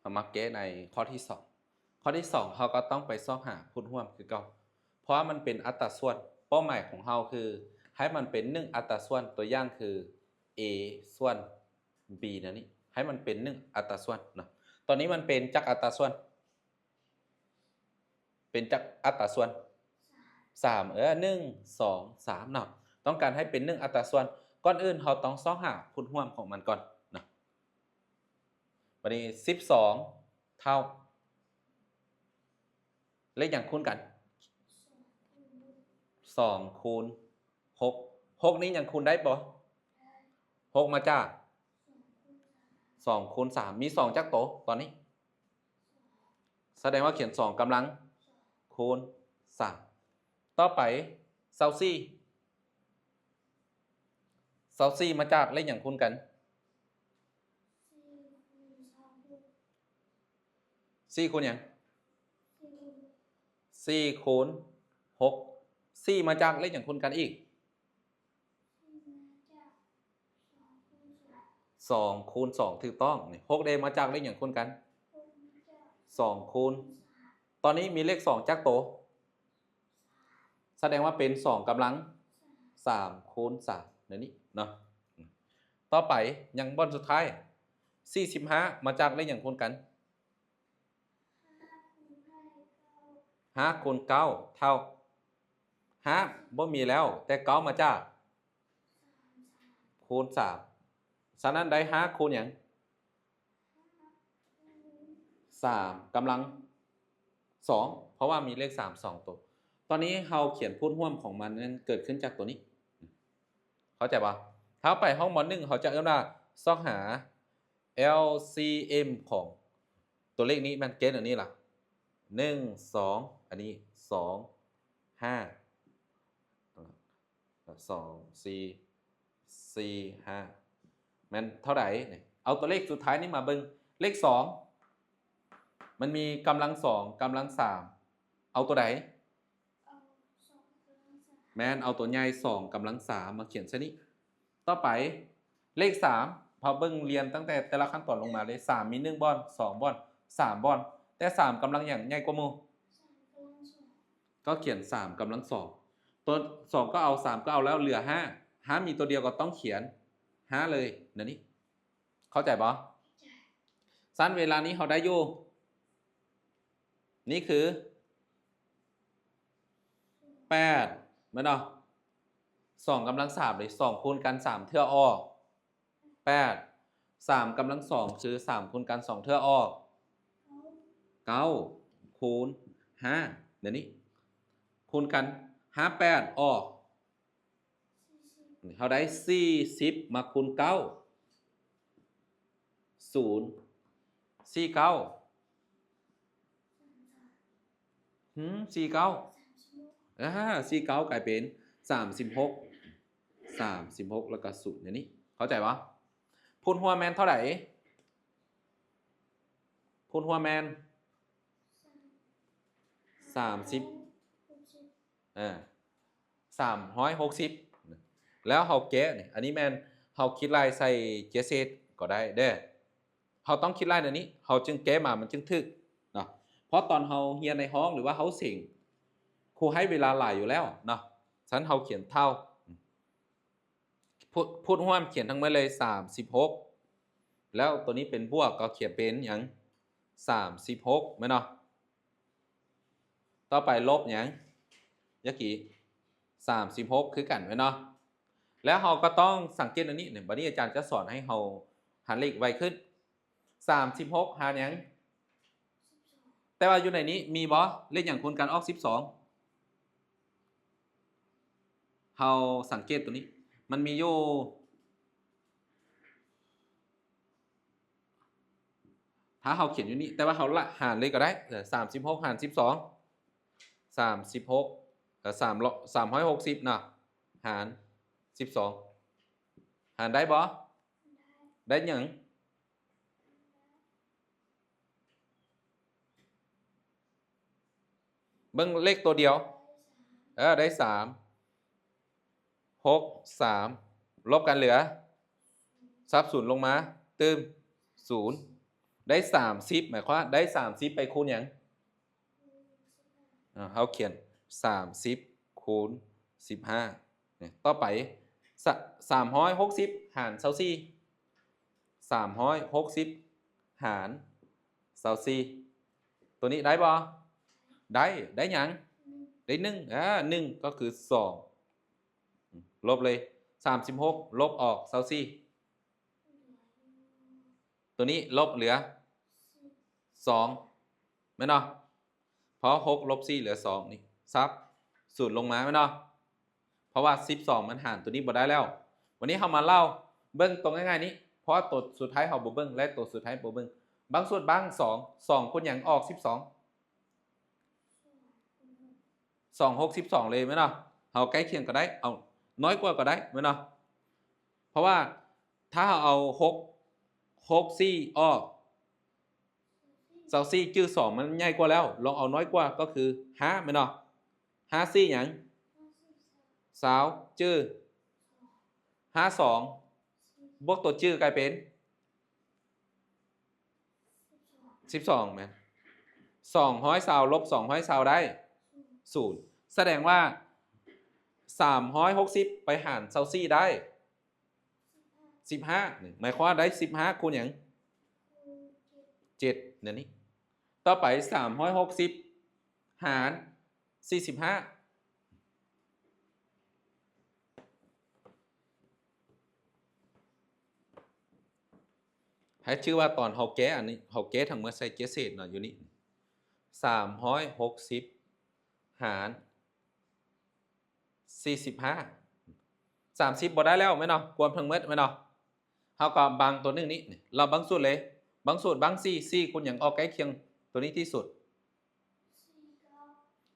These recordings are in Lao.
ເຮົາມາແກ້ໃນຂໍ້ທີສອງ. ຂໍ້ທີສອງ ເຮົາກໍຕ້ອງໄປຊອກຫາພູດຮ່ວມຄືເກົ່າ ເພາະວ່າມັນເປັນອັດຕາສ່ວນ. ເປົ້າໝາຍຂອງເຮົາຄືໃຫ້ມັນເປັນໜຶ່ງອັດຕາສ່ວນ, ຕົວຢ່າງຄື A ສ່ວນ B ແນວນີ້, ໃຫ້ມັນເປັນໜຶ່ງອັດຕາສ່ວນເນາະ. ຕອນນີ້ມັນເປັນຈັກອັດຕາສ່ວນ? ເປັນຈັກອັດຕາສ່ວນ? ສາມ ເອີ ໜຶ່ງ ສອງ ສາມເນາະ. ຕ້ອງການໃຫ້ເປັນໜຶ່ງອັດຕາສ່ວນ, ກ່ອນອື່ນເຮົາຕ້ອງຊອກຫາພູດຮ່ວມຂອງມັນກ່ອນເນາະ. ບັດນີ້ສິບສອງເທົ່າ ເລກຫຍັງຄູນກັນ? ສອງຄູນຫົກ. ຫົກນີ້ຍັງຄູນໄດ້ບໍ່? ຫົກມາຈາກ ສອງຄູນສາມ ມີສອງຈັກໂຕຕອນນີ້? ສະແດງວ່າຂຽນສອງກຳລັງຄູນສາມ. ຕໍ່ໄປ ຊາວສີ່ ຊາວສີ່ມາຈາກເລກຫຍັງຄູນກັນ? ສີ່ຄູນຫຍັງ? ສີ່ຄູນຫົກ. ສີ່ມາຈາກເລກຫຍັງຄູນກັນອີກ? ສອງຄູນສອງ ຖືກຕ້ອງ. ນີ້ ຫົກເດ ມາຈາກເລກຫຍັງຄູນກັນ? ສອງຄູນ. ຕອນນີ້ມີເລກສອງຈັກໂຕ? ສະແດງວ່າເປັນສອງກຳລັງສາມຄູນສາມ ແນວນີ້ເນາະ. ຕໍ່ໄປຍັງບ່ອນສຸດທ້າຍ ສີ່ສິບຫ້າ ມາຈາກເລກຫຍັງຄູນກັນ? ຫ້າຄູນເກົ້າເທົ່າ ຫ້າບໍ່ມີແລ້ວ ແຕ່ເກົ້າມາຈາກຄູນສາມ. ສະນັ້ນໄດ້ຫ້າຄູນຫຍັງ? ສາມກຳລັງສອງ ເພາະວ່າມີເລກສາມສອງໂຕ. ຕອນນີ້ເຮົາຂຽນພູດຮ່ວມຂອງມັນນັ້ນເກີດຂຶ້ນຈາກໂຕນີ້ ເຂົ້າໃຈບໍ່? ຖ້າໄປຫ້ອງ ມ.ໜຶ່ງ ເຮົາຈະເອີ້ນວ່າຊອກຫາ ແອລຊີເອັມ ຂອງຕົວເລກນີ້ ແມ່ນເກນອັນນີ້ລະ ໜຶ່ງ ສອງ ອັນນີ້ ສອງ ຫ້າ ສອງ ສີ່ ສີ່ ຫ້າ ແມ່ນເທົ່າໃດ? ນີ້ ເອົາຕົວເລກສຸດທ້າຍນີ້ມາເບິ່ງ ເລກສອງ ມັນມີກຳລັງສອງ ກຳລັງສາມ ເອົາຕົວໃດ? ແມ່ນ ເອົາຕົວໃຫຍ່ ສອງກຳລັງສາມ ມາຂຽນໃສ່ນີ້. ຕໍ່ໄປ ເລກສາມ ເຮົາເບິ່ງລຽນຕັ້ງແຕ່ແຕ່ລະຂັ້ນຕອນລົງມາເລີຍ ສາມມີໜຶ່ງບ່ອນ ສອງບ່ອນ ສາມບ່ອນ ແຕ່ສາມກຳລັງຫຍັງໃຫຍ່ກວ່າໝູ່? ກໍຂຽນສາມກຳລັງສອງ ຕົວສອງກໍເອົາ ສາມກໍເອົາແລ້ວເຫຼືອຫ້າ ຫ້າມີຕົວດຽວກໍຕ້ອງຂຽນຫ້າເລີຍ ແນວນີ້ ເຂົ້າໃຈບໍ່? ຊັ້ນເວລານີ້ເຮົາໄດ້ຢູ່ ນີ້ຄືແປດ ແມ່ນບໍ່? ສອງກຳລັງສາມເດ ສອງຄູນກັນສາມເທື່ອອອກ ແປດ ສາມກຳລັງສອງຄືສາມຄູນກັນສອງເທື່ອອອກ ເກົ້າຄູນຫ້າ ແນວນີ້ ຄູນກັນ ຫ້າແປດອອກ ເຮົາໄດ້ສີ່ສິບມາຄູນເກົ້າ ສູນ ສີ່ເກົ້າ ຫືມ ສີ່ເກົ້າ ອາ ສີ່ເກົ້າກາຍເປັນສາມສິບຫົກ ສາມສິບຫົກ ແລ້ວກໍສູນ ແນວນີ້ ເຂົ້າໃຈບໍ່? ພູດຮ່ວມແມ່ນເທົ່າໃດ? ພູດຮ່ວມແມ່ນສາມສິບ ເອີ ສາມຮ້ອຍຫົກສິບ ແລ້ວເຮົາແກ້ນີ້ ອັນນີ້ແມ່ນເຮົາຄິດໄລ່ໃສ່ເຈເສດກໍໄດ້ເດ້ ເຮົາຕ້ອງຄິດໄລ່ແນວນີ້ ເຮົາຈຶ່ງແກ້ມາມັນຈຶ່ງຖືກເນາະ ເພາະຕອນເຮົາຮຽນໃນຫ້ອງ ຫຼືວ່າເຮົາເສັງ ຄູໃຫ້ເວລາຫຼາຍຢູ່ແລ້ວເນາະ ສະນັ້ນເຮົາຂຽນເທົ່າ ພູດ ພູດຮ່ວມຂຽນທັງໝົດເລີຍສາມສິບຫົກ ແລ້ວຕົວນີ້ເປັນບວກກໍຂຽນເປັນຫຍັງ? ສາມສິບຫົກ ແມ່ນເນາະ? ຕໍ່ໄປລົບຫຍັງ? ຍາກີ ສາມສິບຫົກ ຄືກັນແມ່ນເນາະ? ແລ້ວເຮົາກໍຕ້ອງສັງເກດອັນນີ້ ບັດນີ້ອາຈານຈະສອນໃຫ້ເຮົາຫາເລກໄວຂຶ້ນ. ສາມສິບຫົກ ຫານຫຍັງ? ແຕ່ວ່າຢູ່ໃນນີ້ມີບໍ່? ເລກຫຍັງຄູນກັນອອກສິບສອງ? ເຮົາສັງເກດຕົວນີ້ ມັນມີຢູ່ ຖ້າເຮົາຂຽນຢູ່ນີ້ ແຕ່ວ່າເຮົາລະຫານເລີຍກໍໄດ້ ເອີ ສາມສິບຫົກ ຫານສິບສອງ ສາມສິບຫົກ ເອີ ສາມ ສາມຮ້ອຍຫົກສິບເນາະ ຫານສິບສອງ ຫານໄດ້ບໍ່? ໄດ້ຫຍັງ? ເບິ່ງເລກຕົວດຽວ ເອີ ໄດ້ສາມ ຫົກ ສາມ ລົບກັນເຫຼືອ ສັບສູນລົງມາ ຕື່ມ ສູນ ໄດ້ສາມສິບ ໝາຍຄວາມວ່າໄດ້ສາມສິບໄປຄູນຫຍັງ? ອ່າ ເຮົາຂຽນສາມສິບຄູນສິບຫ້າ ນີ້ ຕໍ່ໄປ ສາມຮ້ອຍຫົກສິບຫານຊາວສີ່ ສາມຮ້ອຍຫົກສິບຫານຊາວສີ່ ຕົວນີ້ໄດ້ບໍ່? ໄດ້ ໄດ້ຫຍັງ? ໄດ້ໜຶ່ງ ອ່າ ໜຶ່ງກໍຄືສອງ ລົບເລີຍ ສາມສິບຫົກລົບອອກຊາວສີ່ ຕົວນີ້ລົບເຫຼືອສອງ ແມ່ນບໍ່? ເພາະຫົກລົບສີ່ເຫຼືອສອງ ນີ້ສັບສູນລົງມາແມ່ນບໍ່? ເພາະວ່າສິບສອງມັນຫານຕົວນີ້ບໍ່ໄດ້ແລ້ວ. ວັນນີ້ເຮົາມາເລົ່າເບິ່ງຕົວງ່າຍໆນີ້ ເພາະວ່າຕົວສຸດທ້າຍເຮົາບໍ່ເບິ່ງ ແລະ ຕົວສຸດທ້າຍບໍ່ເບິ່ງ. ບັງສູດບັງ ສອງ ສອງຄູນຫຍັງອອກສິບສອງ? ສອງ ຫົກສິບສອງເລີຍແມ່ນບໍ່? ເຮົາໃກ້ຄຽງກໍໄດ້ ເອົານ້ອຍກວ່າກໍໄດ້ແມ່ນບໍ່? ເພາະວ່າຖ້າເຮົາເອົາຫົກ ຫົກສີ່ອອກ ຊາວສີ່ ຈື່ສອງມັນໃຫຍ່ກວ່າແລ້ວ ລອງເອົານ້ອຍກວ່າກໍຄືຫ້າແມ່ນບໍ່? ຫ້າສີ່ຫຍັງ? ຊາວ ຈື່ຫ້າສອງ ບວກຕົວຈື່ກາຍເປັນ ສິບສອງແມ່ນ ສອງຮ້ອຍຊາວລົບສອງຮ້ອຍຊາວໄດ້ສູນ ສະແດງວ່າສາມຮ້ອຍຫົກສິບໄປຫານຊາວສີ່ໄດ້ສິບຫ້າ ນີ້ໝາຍຄວາມວ່າໄດ້ສິບຫ້າຄູນຫຍັງ? ເຈັດ ແນວນີ້. ຕໍ່ໄປສາມຮ້ອຍຫົກສິບຫານສີ່ສິບຫ້າ ໃຫ້ຈື່ວ່າຕອນເຮົາແກ້ອັນນີ້ ເຮົາແກ້ທັງໝົດໃສ່ເຈັດເສດເນາະ ຢູ່ນີ້ ສາມຮ້ອຍຫົກສິບຫານສີ່ສິບຫ້າ ສາມສິບບໍ່ໄດ້ແລ້ວແມ່ນບໍ່? ກວມທັງໝົດແມ່ນບໍ່? ເຮົາກໍບັງຕົວໜຶ່ງນີ້ ລະບັງສູດເລີຍ ບັງສູດບັງສີ່ ສີ່ຄູນຫຍັງອອກໃກ້ຄຽງຕົວນີ້ທີ່ສຸດ?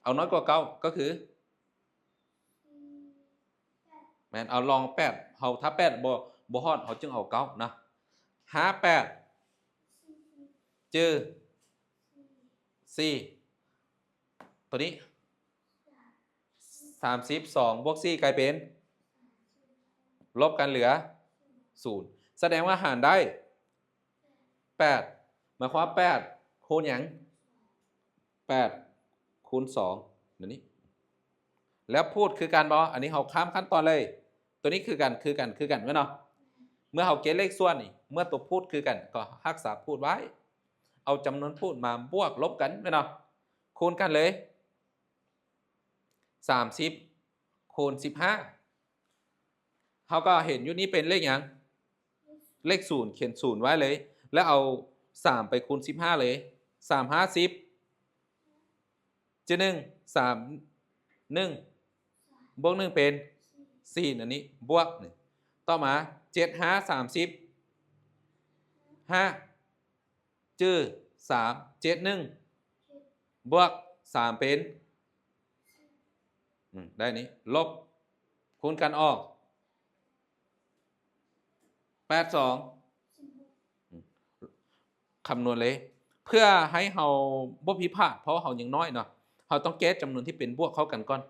ເອົານ້ອຍກວ່າເກົ້າກໍຄື ແມ່ນ ເອົາລອງແປດ ເຮົາ ຖ້າແປດບໍ່ ບໍ່ຮອດ ເຮົາຈຶ່ງເອົາເກົ້ານະ ຫ້າແປດ ຈື່ສີ່ ຕົວນີ້ສາມສິບ ສອງບວກສີ່ກາຍເປັນ ລົບກັນເຫຼືອສູນ ສະແດງວ່າຫານໄດ້ ແປດ ໝາຍຄວາມວ່າແປດຄູນຫຍັງ? ແປດຄູນສອງ ແບບນີ້ ແລ້ວພູດຄືກັນບໍ່? ອັນນີ້ເຮົາຂ້າມຂັ້ນຕອນເລີຍ ຕົວນີ້ຄືກັນ ຄືກັນ ຄືກັນແມ່ນບໍ່? ເມື່ອເຮົາເກັດເລກສ່ວນນີ້ ເມື່ອຕົວພູດຄືກັນ ກໍຮັກສາພູດໄວ້ ເອົາຈຳນວນພູດມາບວກລົບກັນແມ່ນບໍ່? ຄູນກັນເລີຍ ສາມສິບຄູນສິບຫ້າ ເຮົາກໍເຫັນຢູ່ນີ້ເປັນເລກຫຍັງ? ເລກສູນ ຂຽນສູນໄວ້ເລີຍ ແລ້ວເອົາສາມໄປຄູນສິບຫ້າເລີຍ ສາມຫ້າສິບ ເຈັດໜຶ່ງ ສາມໜຶ່ງ ບວກໜຶ່ງເປັນສີ່ ອັນນີ້ບວກ ນີ້ ຕໍ່ມາ ເຈັດຫ້າສາມສິບ ຫ້າ ຈື່ສາມ ເຈັດໜຶ່ງ ບວກສາມເປັນ ອືມ ໄດ້ນີ້ ລົບ ຄູນກັນອອກ ແປດສອງ ອືມ ຄຳນວນເລີຍ ເພື່ອໃຫ້ເຮົາບໍ່ຜິດພາດ ເພາະວ່າເຮົາຍັງນ້ອຍເນາະ ເຮົາຕ້ອງແກ້ຈຳນວນທີ່ເປັນບວກເຂົ້າກັນກ່ອນ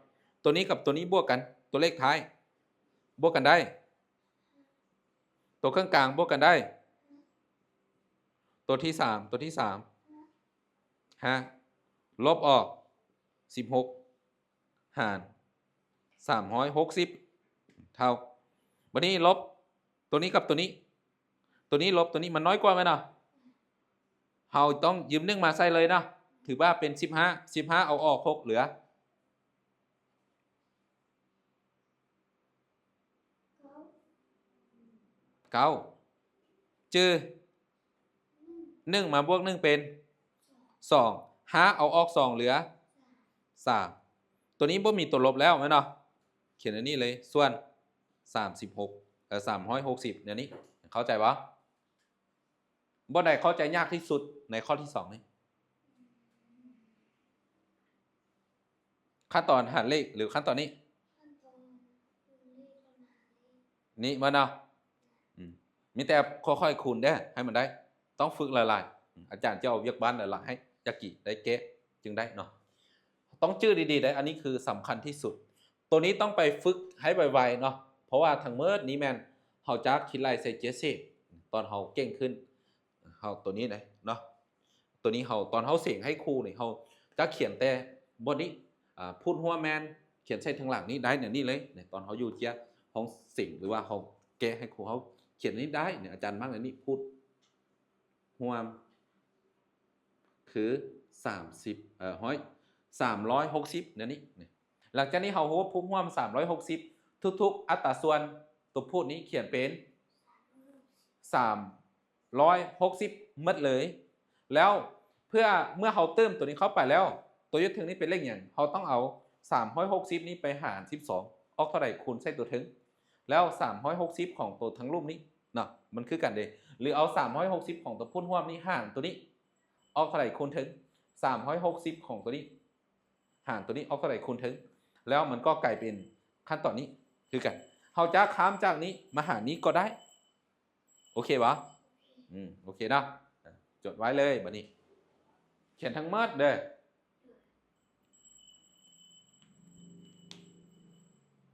ຕົວນີ້ກັບຕົວນີ້ບວກກັນ ຕົວເລກທ້າຍບວກກັນໄດ້ ຕົວເຄິ່ງກາງບວກກັນໄດ້ ຕົວທີສາມ ຕົວທີສາມ ຫ້າ ລົບອອກ ສິບຫົກ ຫານ ສາມຮ້ອຍຫົກສິບ ເທົ່າ ບັດນີ້ລົບຕົວນີ້ກັບຕົວນີ້ ຕົວນີ້ລົບຕົວນີ້ ມັນນ້ອຍກວ່າແມ່ນບໍ່? ເຮົາຕ້ອງຢືມໜຶ່ງມາໃສ່ເລີຍເນາະ ຖືວ່າເປັນສິບຫ້າ ສິບຫ້າເອົາອອກ ຫົກເຫຼືອ ເກົ້າ ຈື່ ໜຶ່ງມາບວກໜຶ່ງເປັນສອງ ຫ້າເອົາອອກສອງເຫຼືອສາມ ຕົວນີ້ບໍ່ມີຕົວລົບແລ້ວແມ່ນບໍ່? ຂຽນອັນນີ້ເລີຍ ສ່ວນສາມສິບຫົກ ເອີ ສາມຮ້ອຍຫົກສິບ ແນວນີ້ ເຂົ້າໃຈບໍ່? ບ່ອນໃດເຂົ້າໃຈຍາກທີ່ສຸດໃນຂໍ້ທີສອງນີ້? ຂັ້ນຕອນຫານເລກ ຫຼື ຂັ້ນຕອນນີ້? ນີ້ແມ່ນບໍ່? ອືມ ມີແຕ່ຄ່ອຍໆຄູນເດີ້ ໃຫ້ມັນໄດ້ ຕ້ອງຝຶກຫຼາຍໆ ອາຈານຈະເອົາວຽກບ້ານຫຼາຍໆໃຫ້ຈັກກີໄດ້ແກ້ ຈຶ່ງໄດ້ເນາະ ຕ້ອງຈື່ດີໆເດີ້ ອັນນີ້ຄືສຳຄັນທີ່ສຸດ ໂຕນີ້ຕ້ອງໄປຝຶກໃຫ້ໄວໆເນາະ ເພາະວ່າທັງໝົດນີ້ແມ່ນເຮົາຈະຄິດໄລ່ໃສ່ເຈັດເສດ ຕອນເຮົາເກັ່ງຂຶ້ນ ເຮົາໂຕນີ້ໄດ້ເນາະ ໂຕນີ້ເຮົາ ຕອນເຮົາເສັງໃຫ້ຄູນີ້ ເຮົາຈະຂຽນແຕ່ບ່ອນນີ້ ອາ ພູດຮ່ວມແມ່ນຂຽນໃສ່ທາງຫຼັງນີ້ໄດ້ແນວນີ້ເລີຍ ຕອນເຮົາຢູ່ເຈ້ຍຫ້ອງເສັງ ຫຼືວ່າເຮົາແກ້ໃຫ້ຄູ ເຮົາຂຽນນີ້ໄດ້ ອາຈານມັກແນວນີ້ ພູດຮ່ວມຄືສາມສິບ ເອີ ຮ້ອຍ ສາມຮ້ອຍຫົກສິບ ແນວນີ້. ຫຼັງຈາກນີ້ເຮົາຮູ້ວ່າພູດຮ່ວມສາມຮ້ອຍຫົກສິບ ທຸກໆອັດຕາສ່ວນ ຕົວພູດນີ້ຂຽນເປັນສາມ ຮ້ອຍຫົກສິບໝົດເລີຍ ແລ້ວເພື່ອ ເມື່ອເຮົາເຕີມຕົວນີ້ເຂົ້າໄປແລ້ວ ຕົວຢູ່ເທິງນີ້ເປັນເລກຫຍັງ? ເຮົາຕ້ອງເອົາສາມຮ້ອຍຫົກສິບນີ້ໄປຫານສິບສອງ ອອກເທົ່າໃດຄູນໃສ່ຕົວເທິງ ແລ້ວສາມຮ້ອຍຫົກສິບຂອງຕົວທາງລຸ່ມນີ້ເນາະ ມັນຄືກັນເດ້ ຫຼືເອົາສາມຮ້ອຍຫົກສິບຂອງຕົວພູດຮ່ວມນີ້ຫານຕົວນີ້ ອອກເທົ່າໃດຄູນເທິງ ສາມຮ້ອຍຫົກສິບຂອງຕົວນີ້ຫານຕົວນີ້ ອອກເທົ່າໃດຄູນເທິງ ແລ້ວມັນກໍກາຍເປັນຂັ້ນຕອນນີ້ຄືກັນ ເຮົາຈະຂ້າມຈາກນີ້ມາຫານີ້ກໍໄດ້. ໂອເຄບໍ່? ອືມ ໂອເຄເນາະ ຈົດໄວ້ເລີຍ ບັດນີ້ຂຽນທັງໝົດເດີ້